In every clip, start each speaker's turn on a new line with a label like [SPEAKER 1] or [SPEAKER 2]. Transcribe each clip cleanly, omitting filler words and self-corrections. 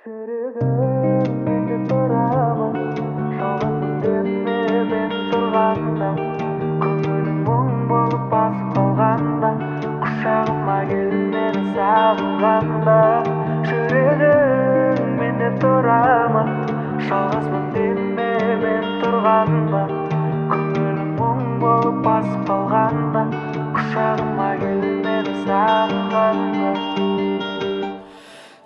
[SPEAKER 1] Жүрегім менде тұра ма, жалғызбын деме мен тұрғанда, көңілім мұң болып басып қалғанда, құшағыма кел мені сағынғанда. Жүрегім менде тұра ма, жалғызбын деме мен тұрғанда, көңілім мұң болып басып қалғанда, құшағыма кел мені сағынғанда.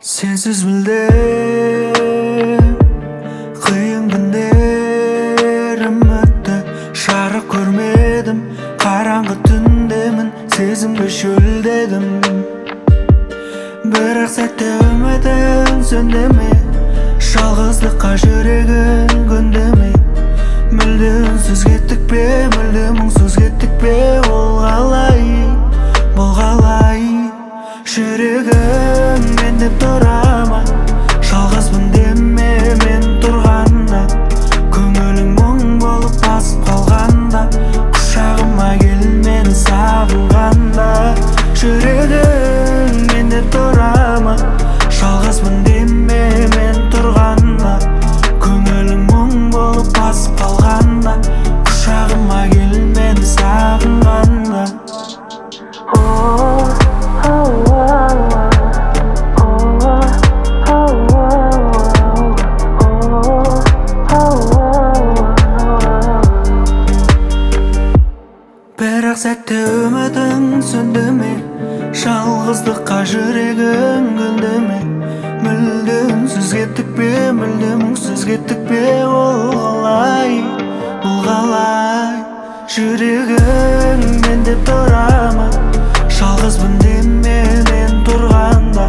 [SPEAKER 1] Сенсіз мүлдем қиын күндерім өтті, жарық көрмедім, қараңғы түндемін, сезімге шөлдедім. Бірақ сәтте үмітің сөнді ме, жалғыздыққа жүрегің көнді ме? Мүлде үнсіз кеттік пе, мүлде мұңсыз кеттік пе? Ол қалай, бұл қалай? Жүрегім мен деп тұра ма, жалғызбын деме мен тұрғанда, көңілің мұң болып басып қалғанда, құшағыма кел мені сағынғанда. Жүрегім мен деп тұра ма, жалғызбын деме мен тұрғанда, көңілің мұң болып басып қалғанда, құшағыма кел мені сағынғанда. Бірақ сәтте үмітің сөнді ме, жалғыздыққа жүрегің көнді ме? Мүлде үнсіз кеттік пе, мүлде мұңсыз кеттік пе? Ол қалай, бұл қалай? Жүрегің мен деп тұра ма, жалғызбын деме мен тұрғанда,